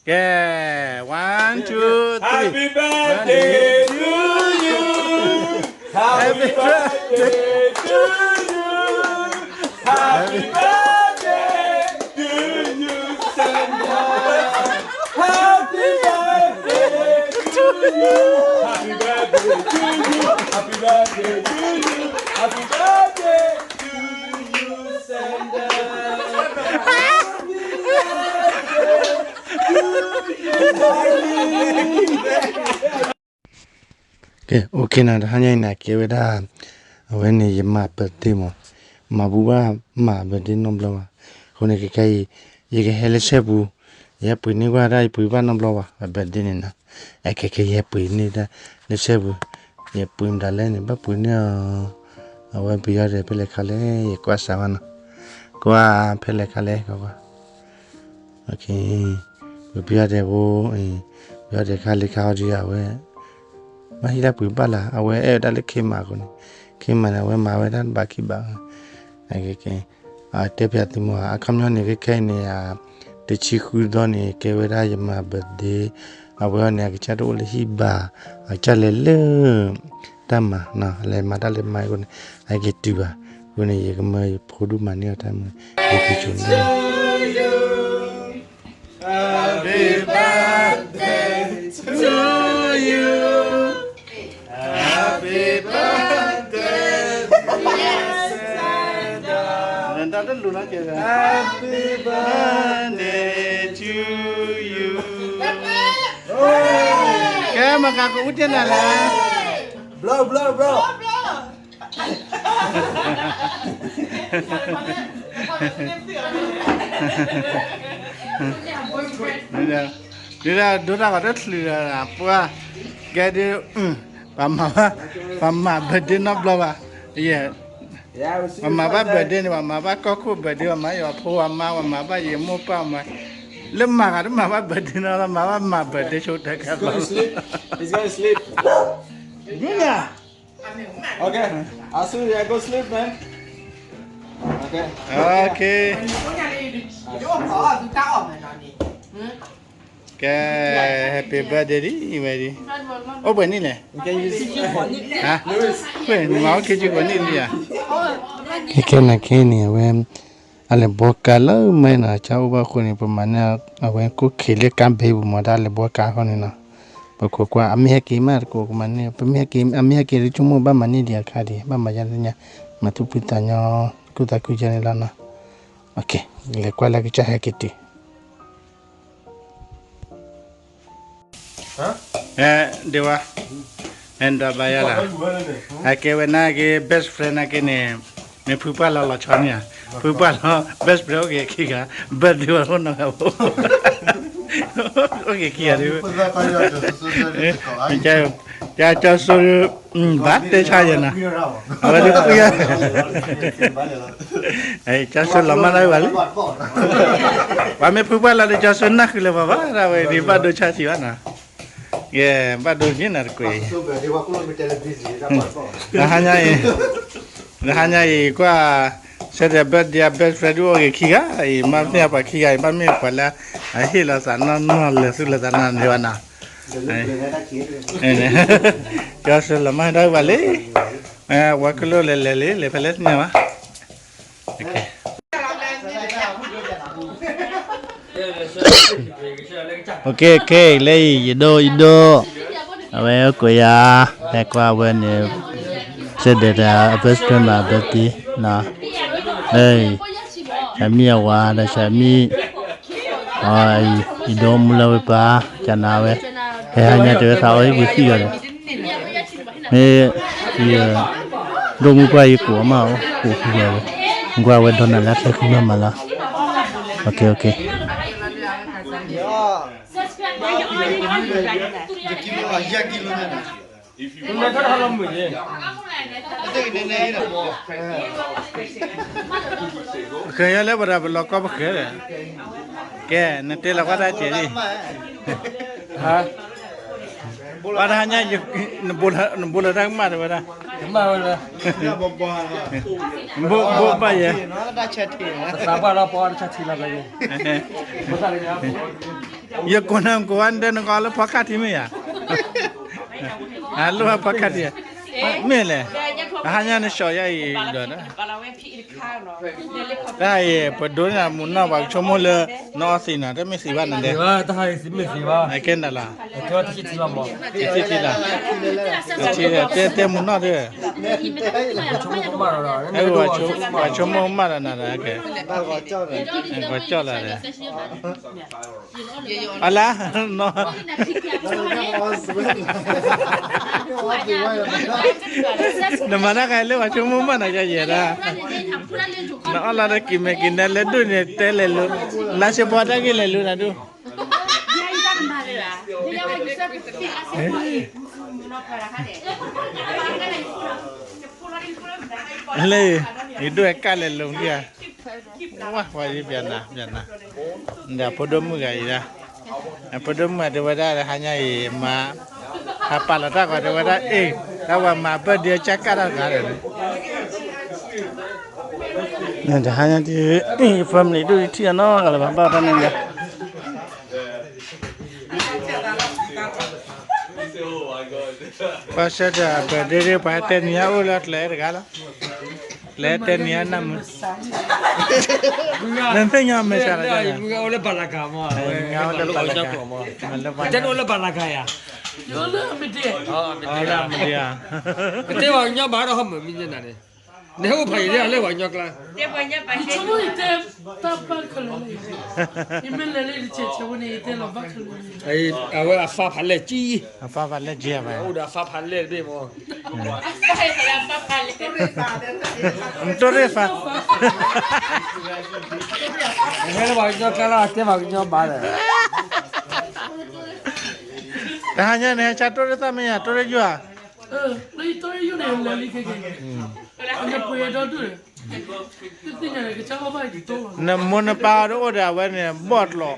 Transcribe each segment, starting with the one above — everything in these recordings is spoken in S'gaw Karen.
ကဲ, one, two, three. Happy birthday to you. Happy birthday to you. Happy birthday to you, Sandra. Happy birthday to you. Happy birthday to you. Happy birthday to you. Happy birthday to you, Sandra. Happy birthday. Okay, okay နီၤ, တဟါညါအံၤန့ၣ် ကဲဝဲဒၣ် အဝဲန့ၣ် ယမၤ birthday မး, မၤဘူၣ်ဘၣ်မၤ birthday နီတဘျီဘၣ်. အဃိန့ၣ် ခဲခဲအံၤ ယကဟဲလၢစဲပူၤ, ယဟဲပှ့ၤန့ၢ်ကွၢ်ဒၣ် ယပှ့ၤဘၣ်နီတဘျီဘၣ် အ birthday န့ၣ်နီၤ. အခဲခဲယဟဲပှ့ၤန့ၢ်ဒၣ်လၢစဲပူၤ, ယပှ့ၤမတၤလဲၣ်န့ၣ် ဘၣ်ပှ့ၤန့ၢ်အီၤ, အဝဲပယီၤဒဲးဖဲလဲၣ်ခါလဲၣ် ယကွၢ်စးဝဲနီၤ, ကွၢ်ဖဲလဲၣ်ခါလဲၣ် ကွၢ်ကွၢ် ပပယီၤဒဲးဖိ, ပယီၤဒဲးခါလံခါအီၤဒံးအဝဲ, ဘၣ်ဟ့ၣ်တၢ်ပှ့ၤဘၣ်လၢ အဝဲအဲၣ်ဝဲဒၣ်လၢ Kmart အဃိန့ၣ်, Kmart န့ၣ် အဝဲမၤဝဲဒၣ်တဘးခံဘး, တဲပၠးသုမီၤ အခီပညီန့ၣ် ခဲခဲအံၤန့ၣ် တဆံဃုသီန့ၣ် ကဲဝဲဒၣ်ယမၤ birthday, အဝဲအံၤန့ၣ် အကစၢ်တအိၣ်လၢဟံၣ်ဘၣ်, အကစၢ်လဲၤလၢ တၢ်မၤ, လဲၤမၤတၢ်လဲၤမၤအဃိန့ၣ် အက့ၤတုၤဘၣ်, အဃိန့ၣ် ယကမၢယဖိဒိၣ်မၤန့ၢ်အီၤတၢ်မၤ, ယက့ၤဆိန့ၣ် Happy birthday to you. Happy birthday, dear Sandra. တၢ်တလူၤလီၤကဲ Happy birthday to you. ကဲ မၤကၤကအိၣ်တ့ၢ်နၤလဲၣ်. Blow, blow, blow. ဒ်ဒၣ်ဒိတၢ်ဂီၤတချုးဒီး ပှၤကဲဒ် ပှၤမၤဘၣ်, ပှၤမၤ birthday နီတဘျီဘၣ်, ယဲ, ပှၤမၤဘၣ် birthday န့ၣ် ပှၤမၤဘၣ်ကီၢ်ခိၣ် birthday, ပှၤမၤယွၤဖိ ပှၤမါ, ပှၤမၤဘၣ်ယမိၢ်ပၢ်, မၤ, လၢမၤဂၤတမၤဘၣ် birthday နီတဘျီ, မၤဘၣ်မၤ birthday ဆိတၢ်ခါလီၤ. He's gonna sleep. He's gonna sleep. Junior. Okay, I'll see you. Go sleep, man. Okay. Okay. ကဲ, Happy birthday ဒ်ဝဲဒ်, အိၣ်ပှဲၤနံၣ်လဲၣ်, ဟါ, မၤအိၣ်ခံဆံဃိးနံၣ်လံဧါ. ခဲခဲနၤခဲန့ၣ် အဝဲ အလဲၤဘှီကါလၢမဲနီၤ, ကၢ်အိၣ်ဘၣ်အဃိန့ၣ် ပမၤန့ၢ်အဝဲကိၣ်ခ့လၢကါဘ့ပူၤမး တၢ်လဲၤဘှီကါအဃိန့ၣ်နီၤ, ပခိးကွၢ် အမ့ၢ်ဟဲက့ၤမးတကိး ကမၤန့ၢ်, ပမ့ၢ်ဟဲက့ၤ, အမ့ၢ်ဟဲက့ၤလၢဆိကမိၣ်ဘၣ်မၤန့ၢ်ဒံးအခါဒံး ဘၣ်မၤယါတညါ, မၤသူၣ်ဖှံသးညီ, ကူၣ်သးခုယါန့ၣ်လီၤနီၤ. လဲၤကွၢ်လၢကစၢ်ဟဲက့ၤတုၤ ဒ့ဝါ, အဲၣ်ဒိးဘၣ်ယၤလီၤ, အကဲဝဲနာ်က့ best friend နာ်က့န့ၣ်, မ့ၢ်ဖုပှၢ်လီၤလီၤဆီန့ၣ်ဧါ, ဖုပှၢ်လီၤ best friend အိၣ်က့ၤခံဂၤ, birthday ဝဲအိၣ်နီၢ်ဂၤဖိ, အိၣ်က့ၤခံဂၤဒ်ဝဲ, ကၢ်ကၠီစိ ဘၣ်တဲဆါယဲနီၤ, အဝဲဒ်ကွံာ်ယၤ ကၠီစိလီၤမၢ်တၢ်ဝဲလံ, ပှၤမ့ၢ်ဖုပှၢ်လီၤဒီး ကၠီစိနၢ်ဃုာ်လၢၤပှၤဘၣ်ဒၣ်ဝဲဒ် ဘၣ်ဒိဆါဆံးဘၣ်နီၤ, ယဲ, ဘၣ်ဒိန့ၢ်နၤတကွံာ်အံၤ, တဟါညါအံၤ, တဟါညါအံၤ ကွၢ် ဆဲဒီး birthday အ best friend ဒုးအိၣ်က့ၤခံဂၤအံၤ, မ့ၢ်မ့ၢ်ပှၤခံဂၤအံၤ ဘၣ်မ့ၢ်ပှၤလၢ အဟ့ၣ်လီၤသးနီၢ်နီၢ် လဲၤသူၣ်လီၤသးနီၢ်န့ၣ်ဘၣ်နီၤ, ကၠီစိလီၤမၢ်တၢ်ဝဲလံ, ဝဲကလိၣ်လဲၤလဲၤလံ လဲၤဖဲလဲၣ်သ့ၣ်ညါဘၣ်. Okay, okay, လၢအံၤ ယဒိၣ်ယဒိၣ်, အဝဲအိၣ်ကိးယၤ, ဟဲကွၢ်ဝဲန့ၣ်, ဆဲဒီးတၢ် best friend ဘၣ် birthday နီၤ, လၢအံၤ, ဆၢမံအဝၤဒီးဆၢမံ, အံၤ, ယဒိၣ်မူလၢဝဲပၢ်, ကနၤဝဲ, ဟဲဟါညါတဲဝဲသးအီၣ်ဟံၣ်ပူၤသံၣ်အီၤဒီး မ့ၢ်, ယ, ဒိၣ်မူပှၢ်ယကိးမး, ကိးဃုာ်ဝဲ, ကွၢ်ဝဲဒီးနၤလၢအချၢဃံမးမးလီၤ, okay, okay. ကဲလၢပဒၣ်ပလီၤကီပဃဲ, ကဲ, နတဲလီၤကွၢ်တၢ်စဲးလံ, ဟါ ပှၤတဟါညါ, နဘိလၢတၢ်ကမၣ်တဝဲဒၣ်, ကမၣ်ဝဲလၢ, ဘိဘၣ်ယဲ, သးပှၢ်လီၤပီတၢ်ဆၢထံလီၤ, ယကိးနၤကိးဝဲဒၣ်နကီလၢဖီခါထံမ့ၢ်ဧါ, အလိၣ်ဖီခါထံ, မ့ၢ်လဲၣ်, အဟါညါနဆှီယါအံၤဒီး, တၢ်အံၤ ပဒိးန့ၢ်မူနီၢ် ပှၤကဆိကမိၣ်လၢ နအီသံးနီၤ တမ့ၢ်သံးဘၣ်နၤဒဲး, ကဲနၤလီၤ, တထံၣ်ထံလီၤ, တဲမူနီၢ်တဲ, ပှၤဆိကမိၣ်ကမၣ်ဒီးနၤဒီး, ပှၤကၠီလီၤဒီး အလါ, နမၤတၢ်ကလၢပှၤဆိကမိၣ်မးနၤယဲဒၣ်, နအီၣ်လီၤဒီးက့ၤမဲာ်က့ၤနဲလဲၤဒိၣ်န့ၣ်တဲလဲၤလိၤ, လါဆၢပှၤတၢ်ဂ့ၢ်လဲၤလိၤနၤဒိၣ် လၢ, ယဒိၣ်ဟဲကၣ်လဲၤလိၤဒံဧါ, ဝါ ပှၤယပျနၤ ပျနၤ, ဒီးဖိဒိၣ်မုၣ်ဂၤအံၤဒၣ်, ဖိဒိၣ်မုၣ်ဂၤတဲဝဲဒၣ် ဟါညါအံၤမၤ, ဟးပာ်လီၤတၢ်ဂီၤတဲဝဲဒၣ် အ့ၣ်, တၢ်ဝဲမၤဘၢၣ်ဒ့အကၢ်ကၣ်တၢ်တဂၤဒီး, တဟါညါ family ဒိၣ်ထံၣ်အနီၢ်ဂၤလၢၤဘၣ် ဘၣ်တၢ်န့ၣ်ဒီး ပှၤဆၢတၢ် birthday ပှၤတဲနံၤအအိၣ်လၢကျဲတဂၤလီၤ, ကျဲတဲနံၤအနၢ်မုာ်, နသ့ၣ်ညါမဲာ်ဆှးလီၤ, အိၣ်လၢဘၣ်လၤကၤမး, အိၣ်လၢဘၣ်လၤကၤ, တဲနအိၣ်လၢဘၣ်လၤကၤယၤ, အိၣ်လၢမဒ့ဧါ, ကတဲပှၤကညီဘၣ်ဒီးဟီမုာ်မံၤနၤန့ၣ်, နဟဲအိၣ်ဖးယံာ်လၢအလၢပှၤကညီကျါ ယဆိကမိၣ်ယတဲတၢ်ဘၣ်ခဲလၢာ်လၢယၤ, ယမ့ၢ်လဲၤလၢယတဆဲးဆဲးဝဲန့ၣ် ယတဲလီၤဘၣ်ခဲလၢာ်လၢယၤ, အဝဲအဖါဖးလဲၢ်ကံ, အဖါဖးလဲၢ်ကံ, အိၣ်ဒီးအဖါဖးလဲၢ်တဘ့ၣ်မး, တိၢ်ရ့ၣ်ဖး, ဟဲလၢပှၤကညီကျါလၢအတဲပှၤကညီဘၣ်ဒီး, တဟါညါန့ၣ် ဟဲဆါတိၢ်ရ့ၣ်သၣ်မ့ၢ်ယၤ တိၢ်ရ့ၣ်ယိၣ်ဧါ လၢယတိၢ်ရ့ၣ်ယိၣ်န့ၣ် လဲၤလံခဲကဲ, အနပှ့ၤဒီဒူၣ်, တသ့ၣ်ညါကစၢ်အီၣ်ဘၣ်ယတတိၢ်လီၤ, နမိၢ်နပၢ်အီၤတအိၣ်ဒီးအဝဲန့ၣ်ဘီၣ်ကျိး,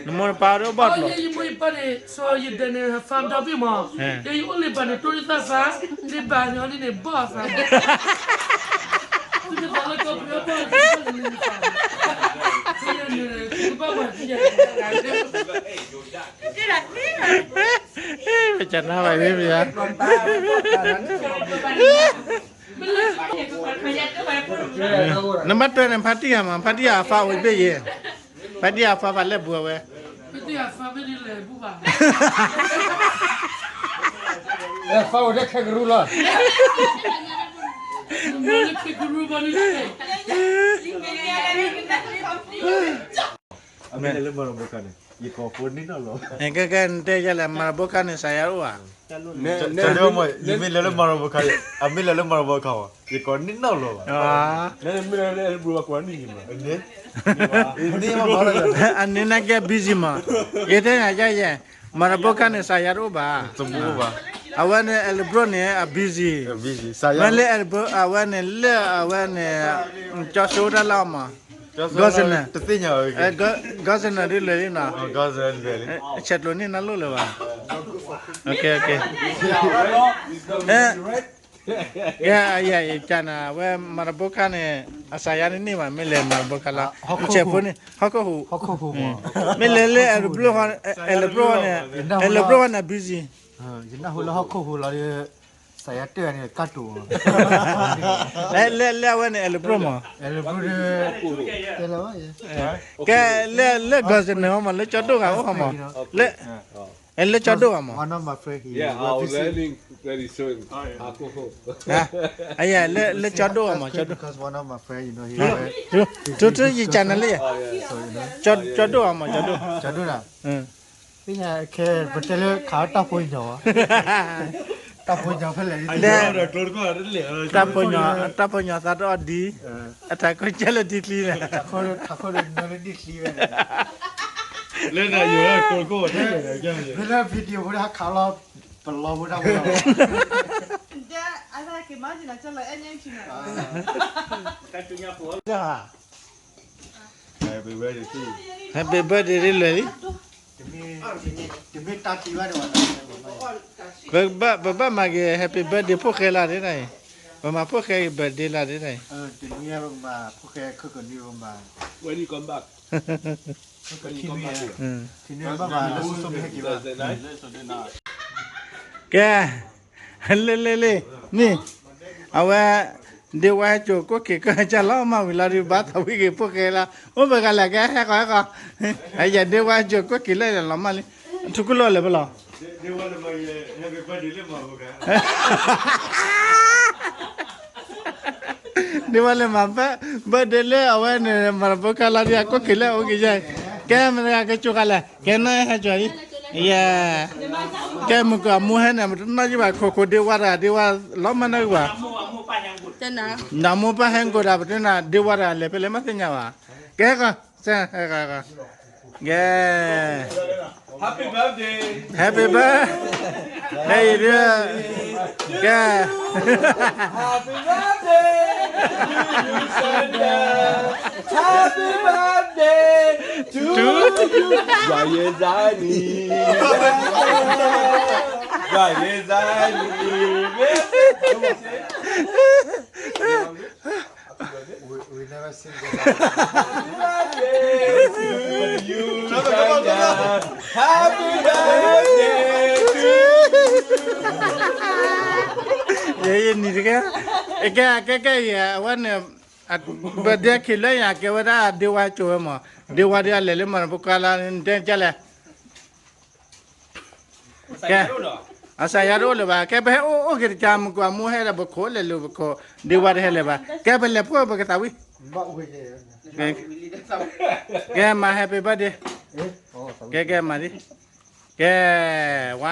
နမိၢ်နပၢ်အီၤတအိၣ်ဘီၣ်ကျိး, ယမိၢ်ယပၢ်န့ၣ် စီၤယဒဲးန့ၣ် farm ဒီဘ့ၣ်မး, ယအိၣ်လၢဘၣ်န့ၣ် တိၢ်ရ့ၣ်သၣ်ဖး, လၢဘၣ်န့ၣ်အီၤန့ၣ်န့ၣ် ဘီၣ်အသး, သုတသးလၢကီၢ်ပယီၤဘီၣ်န့ၣ်, သုယန့ၣ် သုကဘၣ်ပှၤသံယၤ ပကနၣ်ဘၣ်န့ၣ်, နဘၣ်တွဲန့ၣ် ဖါတံၢ်ဧါမး ဖါတံၢ်ဧါအဖါအိၣ်တဘ့ၣ်ယဲ, ဖါတံၢ်ဧါအဖါဖးလဲၢ်ပူၤအဝဲ, ဖါအိၣ်ထဲခဲကရူၢ်လီၤ ကဲကဲ နတဲယလဲၣ် မၤရဘိခါန့ၣ် စးယါအိၣ်ဧါ, ယမ့ၢ်လဲၤလၢမၤရဘိခါ, အမ့ၢ်လဲၤလၢမၤရဘိခါ, ယကိးန့ၢ်နီၢ်လီၤဘၣ်, အန့ၣ်နာ်က့ busy မး, ယတဲနၤယဲယဲ, မၤရဘိခါန့ၣ် စးယါတအိၣ်ဘၣ်, အဝဲန့ၣ် အဲလဘြိၣ်န့ၣ် အ busy, မ့ၢ်လၢ အဝဲန့ၣ် လၢအဝဲန့ၣ် ကၠီဆိတၢ်လၢအီၤမး, ဂီၢ်စနၢၤ, ဂီၢ်စနၢၤဒ်လဲၣ်လံနီၤ, ဆဲးကျိးန့ၢ်နၤလိၣ်လၢၤဘၣ်, ကဲ ကဲ နၤ အဝဲမၤရဘိခါန့ၣ် အစးယါန့ၣ်န့ၢ်ဘၣ် မ့ၢ်လဲၤမၤရဘိခါလၢ ဆဲးဖိန့ၣ် ဟီၣ်ခိၣ်ဟူး, မ့ၢ်လဲၤလၢ အဲလဘြိၣ်န့ၣ် အဲလဘြိၣ်န့ၣ် busy, ယနၢ်ဟူလၢဟီၣ်ခိၣ်ဟူးလီၤဒီး စးယါတၢၢ်န့ၣ် ကၢ်တူာ်, လၢ လၢအဝဲန့ၣ် အဲလဘြိၣ်မး, ကဲ လၢ လၢ ဂီၢ်စနၢၤ ဟီမး လၢကၠီဒိၣ်ဂၤအိၣ်ဟီမး, လၢ လၢကၠီဒိၣ်ဂၤမး, လၢ လၢကၠီဒိၣ်ဂၤမး, ကၠီဒိၣ်, ထူထူယကနလံ, ကၠီဒိၣ်ဂၤမး ကၠီဒိၣ်, သ့ၣ်ညါခဲ ပတဲလၢခးတၢ်ဖိညီ, တၢ်ဖိညီဖဲလဲၣ်, တၢ်ဖိညီ တၢ်ဖိညီသးတအီၣ်ဒံ, အထးခိၣ်ကဲလၢဒံချံန့ၣ်, ထးခိၣ်နၢလၢဒံချံဝဲ, လၢနယိၤလၢကိးကိး, ဖဲလၢ video ဖိတခါလီၤ, ပလီၤဖိတၢ်ဖိလီၤ, တၢ်တူၢ်ညါဖိ Happy birthday ဒ်လဲၣ်လံ, တမ့ၢ်တၢ်ထံၣ်ဘၣ်န့ၣ်, ပဘၣ်မၤက့ၤ Happy birthday ဖိၣ်ဃဲလၢဒ်န့ၣ်, ပမၤဖိၣ်ဃဲက့ၤ birthday လၢဒ်န့ၣ်, တနွံပမၤဖိၣ်ဃဲ ခုကနွံပမၤ, When you come back? ကဲ, လ့လ့လ့, မ့ၢ်, အဝဲ, ဒ့ဝါဟဲစိာ်ကိၣ်က့ၤကၢၢ်ကၢ်လီၤမၢ်ဝံၤလီၤဒီး ဘၣ်သးဝံၣ်က့ၤဖိၣ်ဃဲလီၤ, အိၣ်ပှဲၤဂၤလဲၣ် ကဲဟဲဃီဟဲဃီ, ယဒ့ဝါဟဲစိာ်ကိၣ်က့ၤလၢလီၤမၢ်လံ, ထူကိၣ်လိၣ်လဲၣ်ပလီၤ ဒ့ဝါလဲၤမၤ birthday လၢအဝဲန့ၣ် မၤရၤဖိခါလီၤဒ်အကိၣ်က့ၤလၢအအိၣ်က့ၤယဲၢ်, ကဲမ့ၢ်တဂၤကဲကၠိဃာ်လဲၣ်, ကဲနီၢ်ဟဲစိာ်လံ, ယဲ, ကဲမုၢ်ကီၢ်အမိၢ်ဟဲန့ၣ် ပတနီၣ်ယံၣ်ဘၣ်ခိၣ်ခိၣ်ဒ့ဝါတဂၤ ဒ့ဝါလီၤမၢ်နီၢ်ကဘၣ်, ဒီးမိၢ်ပၢ်ဟဲကိၣ်ဒၣ် ပတနၢ်ဒ့ဝါတဂၤလဲၤဖဲလဲၣ်မ့ၢ်သ့ၣ်ညါဘၣ်, ကဲဃီ, ကဲ Happy birthday, happy birthday, ဟဲအံၤဒုး, ကဲ, happy birthday to you, Sandra, happy birthday to you, joyeux anniversaire, joyeux anniversaire. We, we never sing that. Happy birthday to you, Sandra. Happy birthday to you. ယဲယနံၤတကဲ, ကဲကဲကဲယဲ အဝဲန့ၣ်, အ birthday ခံလၢယၤ ကဲဝဲဒၣ်ဒ့ဝါကၠိဝဲမး, ဒ့ဝါဒ်အလဲၤလၢမၤရၤဖိခါလီၤ နတဲကလဲၣ် ကဲ, အစၢ်ယၤတအိၣ်လၢၤဘၣ်, ကဲပဟဲအိၣ်အိၣ်က့ၤတကး မုၢ်ကီၢ်မိၢ်ဟဲဒီး ပခိၣ်လဲၤလိာ်ပခိၣ်, ဒ့ဝါတဟဲလၢၤဘၣ်, ကဲပလဲၤဖှိၣ်ပကသးဝံၣ်, ကဲမၤ happy birthday, ကဲကဲမၤဒ်, ကဲ,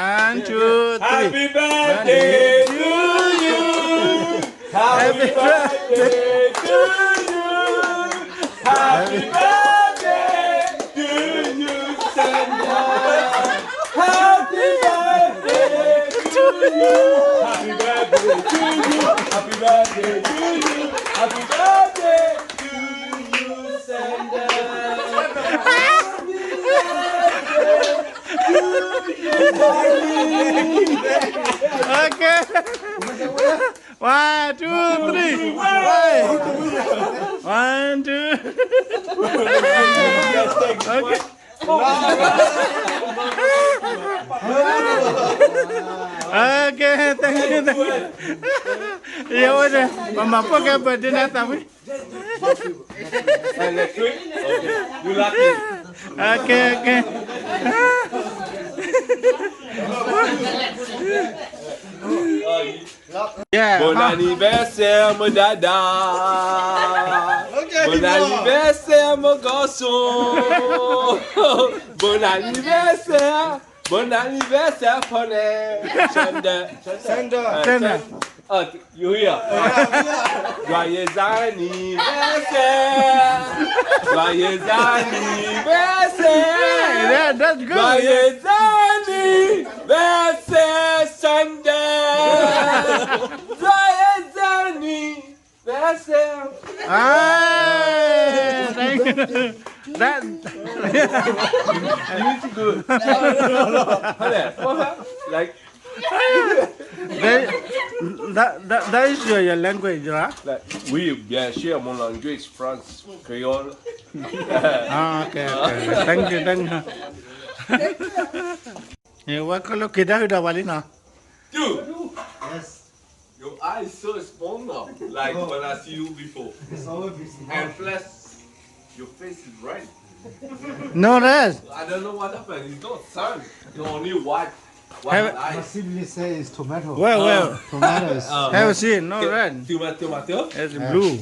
one two three, happy birthday to you, happy birthday to you, happy birthday to you, Sandra. Happy birthday to you. Happy birthday to you. Happy birthday to you. Happy birthday to you, Sandra. Happy birthday to you, darling. Okay. One, two, three. Hey. One, two. Okay. Okay, thank you, thank you. ယဝဲဒၣ် မၤမၤဖိၣ်ကဲ birthday နၤသးဝံၣ်. Okay, okay. Yeah, bon anniversaire, mon dada. Bon anniversaire, mon garçon. Bon anniversaire. Bon anniversaire, Paulin. Sandra. Sandra. Sandra. Oh, you hear? Joyeux anniversaire. Joyeux anniversaire. Yeah, that's good. Joyeux anniversaire, Sandra. Joyeux anniversaire. Ah, thank you. That, you need to do it. Like, that, that, that, that is your, your language, right? Like, oui, bien sûr, mon langue, c'est France, créole. Ah, okay, okay. Thank you, thank you. ဝဲကလိက့ၤဒၣ်ဟုၣ်ဒီးဝဲလံနီၤ. Dude! Yes. Your eyes so small now, like when I see you before. It's always busy. And plus, your face is red. No red. I don't know what happened. It's not sun. It's only white, white eyes. My sibling say it's tomato. Where, where? Tomatoes. Have you seen? No red. Tomato, tomato. It's blue.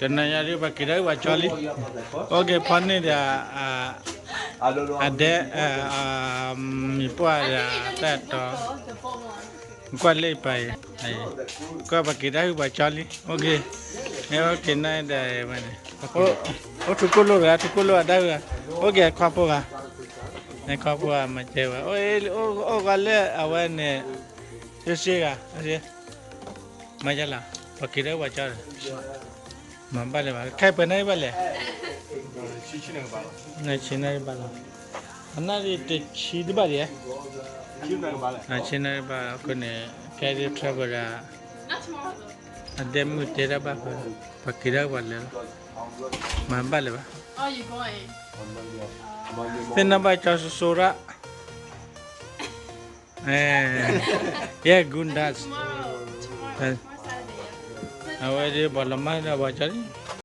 တနၤညါဒ်ပှၤက့ၤဒၣ်ဝဲကၠီလံ, အိၣ်က့ၤဖီန့ၢ်ဒီး အဒဲ, မံၤပှၢ်ဒီးတၢ်တီ, ကွၢ်လၢပၤအံၤ, ကွၢ်ပှၤက့ၤဒၣ်ဝဲကၠီလံ, အိၣ်က့ၤ, အိၣ်က့ၤန့ၣ်ဒီးဝဲန့ၣ်, အိၣ်ထူကိၣ်လိၣ်တဂၤ, ထူကိၣ်လိၣ်အဒၣ်ဝဲ, အိၣ်က့ၤအခီဖိဂၤ, အခီဖိဂၤမၤစၢၤဝဲ, အိၣ်ဂၤလၢအဝဲန့ၣ်, စ့စ့ဂၤ, မၤယါလီၤ, ပှၤက့ၤဒၣ်ဝဲကၠီဒီး မၤဘၣ်လဲၣ်ဘၣ်, ခဲအံၤပှဲၤနၣ်ရံၣ်ဘၣ်လဲၣ်, ဆံနၣ်ရံၣ်ဘၣ်လီၤ, အနၣ်ရံၣ်တဆံတဘၣ်ဒံး, ဆံနၣ်ရံၣ်ဘၣ်အဃိန့ၣ် ကဲဒ် travel ဒီး, အဒဲမုၣ်တဲတၢ်ဘၣ်ဖဲ, ပှၤက့ၤဒၣ်ပှၤလဲၤလီၤ, မၤဘၣ်လၢၤဘၣ်, သ့ၣ်နီၣ်ဘၣ်ကၠီစိၤစိၤရၣ်, yeah, good night, အဝဲဒၣ်ပှၤလီၤမၢ်ဒီးပှၤကၠီ